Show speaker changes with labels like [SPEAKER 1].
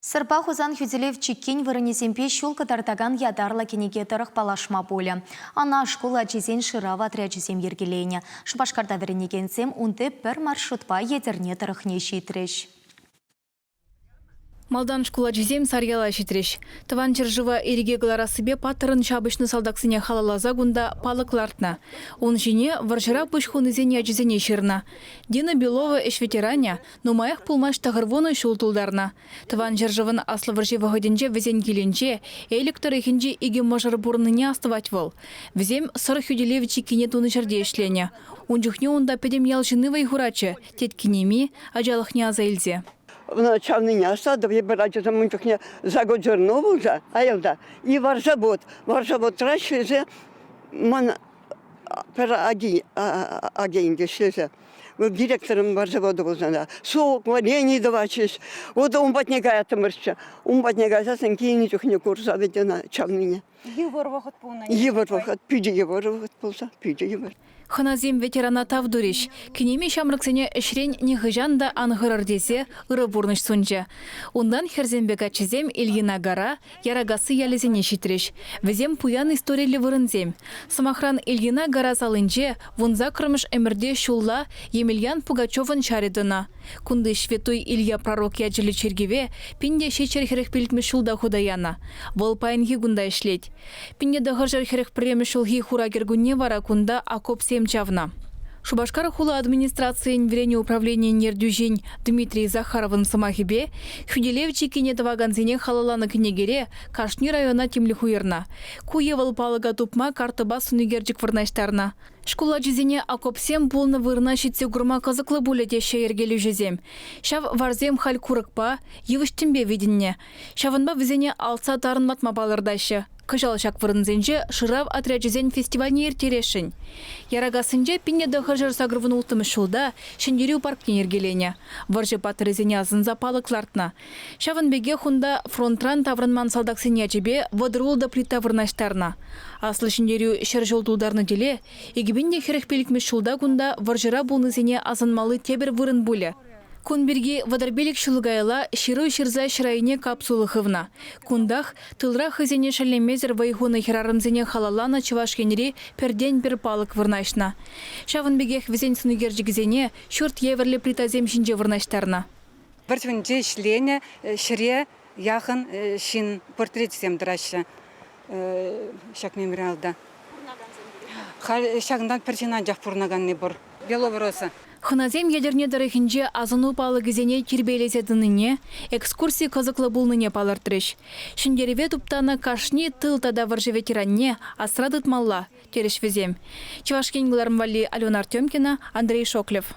[SPEAKER 1] Сӑрпа Хусан хӳтӗлев чиккин вырӑнӗсемпе ҫул кӑтартакан ятарлӑ кӗнеке тӑрӑх паллашма пулӗ. Ӑна шкул ачисен шырав отрячӗсем йӗркеленӗ. Шупашкарта вӗренекенсем унти пӗр маршрутпа Етӗрне тӑрӑхне ҫитрӗҫ.
[SPEAKER 2] Малтан шкул ачисем Сарьяла ҫитрӗҫ. Тӑван ҫӗршыва ирӗке кӑларассипе паттӑррӑн ҫапӑҫнӑ салтаксене халалласа кунта палӑк лартнӑ. Ун ҫине вӑрҫӑра пуҫ хунисен ячӗсене ҫырнӑ. Дина Белова ӗҫ ветеранӗ нумаях пулмасть 90 ҫул тултарнӑ. Тӑван ҫӗршывӑн Аслӑ вӑрҫи вӑхӑтӗнче вӗсен килӗнче Элӗк тӑрӑхӗнчи икӗ мӑшӑр пурӑннине астӑвать вӑл. Вӗсем Сӑр хӳтӗлев чиккине тунӑ ҫӗрте ӗҫленӗ. Ун чухне унта пӗтӗм ял ҫынни вӑй хуратчӗ, тет кинеми ачалӑхне аса илсе.
[SPEAKER 3] Ӑна чавнине астатӑп. Эпир ачасем ун чухне заготзерно пулса аялта и варзавод. Варзаводра ӗҫлесе ман пӗр агент ӗҫлесе вӑл директорӑм варзавода пулсан та сок, варенье тӑватчӗҫ. Вот ун патне каяттӑмӑрччӗ. Ун патне кайсассӑн килнӗ чухне курса вӗт ӑна чавнине.
[SPEAKER 4] Йывӑр вӑхӑт пулнӑ.
[SPEAKER 3] Йывӑр вӑхӑт, питӗ йывӑр вӑхӑт пулса, питӗ йывӑр.
[SPEAKER 2] Хӑнасем ветерана тав турӗҫ. Кинеми ҫамрӑксене ӗҫрен нихӑҫан та ан хӑрӑр тесе ырӑ пурнӑҫ сунчӗ. Унтан хӗрсемпе каччӑсем Ильина гора, Яракасси ялӗсене ҫитрӗҫ. Вӗсем пуян историллӗ вырӑнсем. Сӑмахран, Ильина гора салинче вунсаккӑрмӗш ӗмӗрте ҫулла Емельян Пугачевӑн ҫарӗ тӑнӑ. Кунти Ҫветтуй Илья пророк ячӗллӗ чиркӗве 1745 ҫулта хута янӑ. Вӑл паянхи кун та ӗҫлет. 1941 ҫулхи хура кӗркунне вара кунта окопсем чавнӑ. Шупашкар хула администрацийӗн вӗренӳ управленийӗн ертӳҫин Дмитрий Захаровӑн сӑмахӗпе, хӳтӗлев чиккине тӑвакансене халалланӑ кӗнекере кашни района тимлӗх уйӑрнӑ. Ку е вӑл палӑка тупма карттӑпа сӑнӳкерчӗк вырнаҫтарнӑ. Шкул ачисене окопсем пулнӑ вырӑна ҫитсе курма кӑсӑклӑ пулӗ теҫҫӗ йӗркелӳҫӗсем. Ҫав варсем халь курӑкпа, йывӑҫ-тӗмпе витӗннӗ. Ҫавӑнпа вӗсене алтса тарӑнлатма палӑртаҫҫӗ. Кӑҫал ҫак вырӑнсенче шырав отрячӗсен фестивальне ирттересшӗн. Яракассинче 1986 ҫулта Ҫӗнтерӳ паркне йӗркеленӗ. Вӑрҫӑ паттӑрӗсене асӑнса палӑк лартнӑ. Ҫавӑн пекех унта фронтран таврӑнман салтаксен ячӗпе 36 плита вырнаҫтарнӑ. Аслӑ Ҫӗнтерӳ 100 ҫул тултарнӑ тӗле 2045 ҫулта кунта вӑрҫӑра пулнисене асӑнмалли тепӗр вырӑн пулӗ. Кун пирки 35 ҫул каялла ҫыру ҫырса ҫӗр айне капсула хывнӑ. Кунтах тылра хӑйсене шеллемесӗр вӑй хунӑ хӗрарӑмсене халалланӑ Чӑваш Енри пӗртен-пӗр палӑк вырнаҫнӑ. Ҫавӑн пекех вӗсен сӑнӳкерчӗкӗсене ҫурт евӗрлӗ плитасем ҫинче вырнаҫтарнӑ.
[SPEAKER 4] Пӗр чунче ӗҫленӗ ҫӗре яхӑн ҫын портречӗсем тӑраҫҫӗ ҫак мемориалта. Халь ҫакӑнтан пӗр ҫын анчах пурӑнаканни пур. Беловроса.
[SPEAKER 2] Хӑнасем Етӗрне тӑрӑхӗнче асӑну палӑкӗсене тирпейлесе тӑнине, экскурси кӑсӑклӑ пулнине палӑртрӗҫ. Ҫӗнтерӗве туптанӑ кашни тыл тата вӑрҫӑ ветеранне асра тытмалла, терӗҫ вӗсем. Чӑваш Ен кӑларӑм валли Алена Артемкина, Андрей Шоклев.